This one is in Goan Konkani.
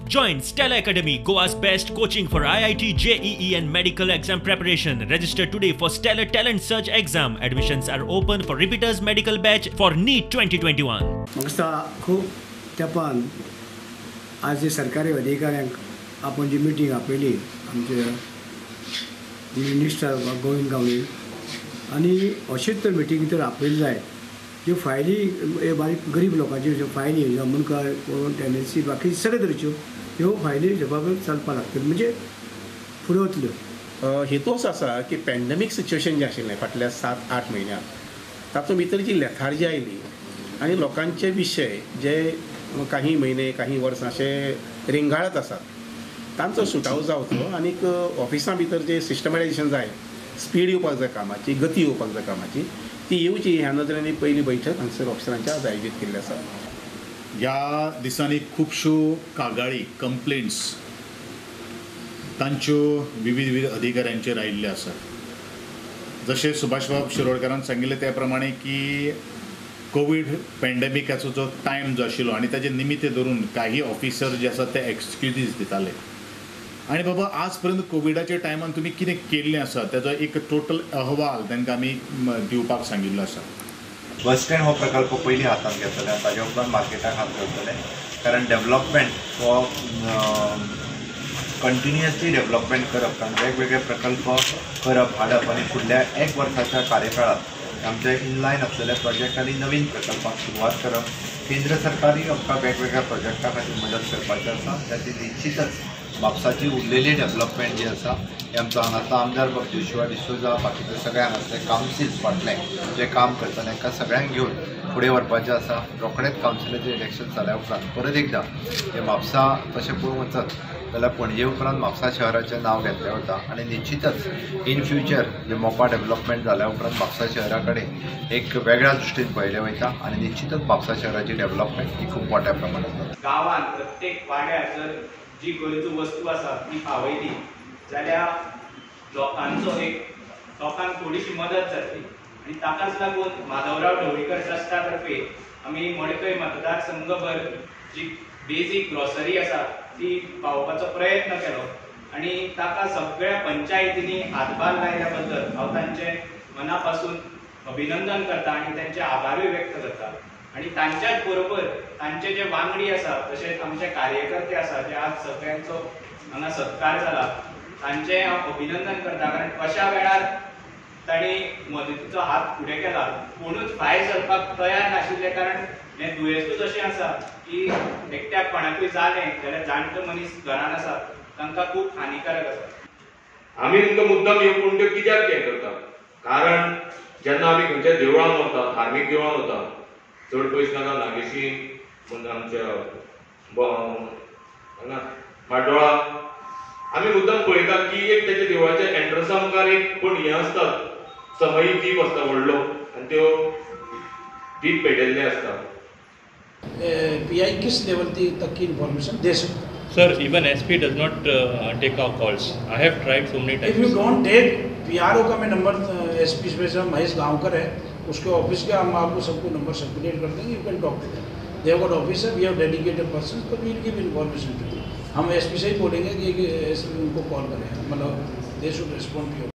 Join Stellar Academy, Goa's best coaching for IIT, JEE and medical exam preparation. Register today for Stellar Talent Search exam. Admissions are open for repeaters medical batch for NEET 2021. म्हाका दिसता खूब तेंपान आज जे सरकारी अधिकाऱ्यांक आपण जी मिटींग आपयली आमचे मिनिस्टर गोविंद गावडे आनी अशेंच तर मिटींग तर आपयली जाय ज्यो फायली हे बारीक गरीब लोकांच्यो ज्यो फायली जमनकार कोण टेनन्सी बाकी सगळे तरेच्यो ह्यो फायली जबाबदार चलपाक लागतल्यो म्हणजे फुडें वतल्यो. हेतू असो आसा की पॅन्डेमीक सिच्युएशन जें आशिल्लें फाटल्या 7-8 म्हयन्यांत तातूंत भितर जी लेथार्जी आयली आनी लोकांचे विशय जे काही म्हयने काही वर्सां अशे रिंगाळत आसात तांचो सुटावो जावचो आनीक ऑफिसां भितर जे सिस्टमॅटायजेशन जाय, स्पीड येवपाक जाय कामाची, गती येवपाक जाय कामाची, ती येवची ह्या नदरेन पयली बैठक हांगसर ऑफिसरांची आज आयोजीत केल्ली आसा. ह्या दिसांनी खुबश्यो कागाळी, कंप्लेंट्स तांच्यो विविध विविध अधिकाऱ्यांचेर आयिल्ल्यो आसात. जशें सुभाषबाब शिरोडकारान सांगिल्लें त्या प्रमाणे की कोवीड पॅन्डेमिकाचो जो टायम जो आशिल्लो आनी ताजें निमित्त धरून काही ऑफिसर जे आसात ते एक्सक्युजीस दिताले आनी बाबा आज पर्यंत कोविडाच्या टायमान तुमी कितें केल्लें आसा ताजो एक टोटल अहवाल तांकां आमी दिवपाक सांगिल्लो आसा. बस स्टँड हो प्रकल्प पयलीं हातांत घेतले आनी ताजे उपरांत मार्केटाक हात घालतले, कारण डेवलपमेंट हो कंटिन्युअसली डेवलपमेंट करप, कारण वेगवेगळे प्रकल्प करप हाडप आनी फुडल्या एक वर्साच्या कार्यकाळांत आमचे इनलायन आसलेले प्रोजेक्ट आनी नवीन प्रकल्पाक सुरवात करप. केंद्र सरकारी आमकां वेगवेगळ्या प्रोजेक्टा खातीर मदत करपाची आसा, त्याची निश्चितच म्हापसाची उरलेली डेवलपमेंट जी आसा हे आमचो हांगासलो आमदार बाब जोशुआ डिसोजा, बाकीचे सगळे हांगासले कावन्सिल्स फाटले जे काम करता तांकां सगळ्यांक घेवन फुडें व्हरपाचें आसा. रोखडेंच कावन्सिलाचें इलेक्शन जाल्या उपरांत परत एकदां हे म्हापसा तशें पळोवंक वचत जाल्यार पणजे उपरांत म्हापसा शहराचें नांव घेतलें वता आनी निश्चितच in future J Mopa development जाल्या उपरांत म्हापसा शहरा कडेन एक वेगळ्या दृश्टीन पळयलें वयता आनी निश्चितच म्हापसा शहराची डेवलपमेंट ही खूब मोठ्या प्रमाणात जाता. गांवांत प्रत्येक वाड्यार जर जी गरजू वस्तू आसा ती पावयली जाल्यार लोकांचो एक लोकांक थोडीशी मदत जातली आनी ताकाच लागून माधवराव ढवळीकर ट्रस्टा तर्फे आमी मडकय मतदारसंघभर जी बेजीक ग्रॉसरी आसा ती पावोवपाचो प्रयत्न केलो आनी ताका सगळ्या पंचायतींनी हातभार लायल्या बद्दल हांव तांचें मना पासून अभिनंदन करता आनी तांचे आभारूय व्यक्त करता. आनी तांच्याच बरोबर तांचे जे वांगडी आसा तशेंच आमचे कार्यकर्ते आसा जे आज सगळ्यांचो हांगा सत्कार जाला तांचें हांव अभिनंदन करता, कारण अशा वेळार तांणी मदतीचो हात फुडें केला. कोणूच भायर सरपाक तयार नाशिल्ले, कारण हें दुयेंसूच अशें आसा की एकट्याक कोणाकूय जालें जाल्यार जाणटो मनीस घरान आसा तांकां खूब हानिकारक आसा. आमी तुमकां मुद्दाम ह्यो कुंड्यो कित्याक हें करता, कारण जेन्ना आमी खंयच्या देवळान वता, धार्मीक देवळान वता, चड पयस नाका नागेशी आमच्या हांगा म्हाड्डोळा आमी मुद्दाम पळयता की एक तेच्या देवळाच्या एंट्रन्सा मुखार एक कोण हें आसतात, समयी दीप आसता व्हडलो आनी त्यो दीप पेटयल्ले आसता. पीआई किस लेवल तक की इंफॉर्मेशन दे सकता है? Sir, even SP does not take our calls. I have tried so many times. If you don't take, PRO का मैं number SP special Mahesh Gaonkar है, उसके ऑफिस का हम आपको सबको नंबर सर्कुलेट कर देंगे. You can talk to them. They have got officer, we have dedicated person, तो we will give information to you. हम एसपी से ही बोलेंगे कि एसपी उनको कॉल करें, मतलब they should respond to you.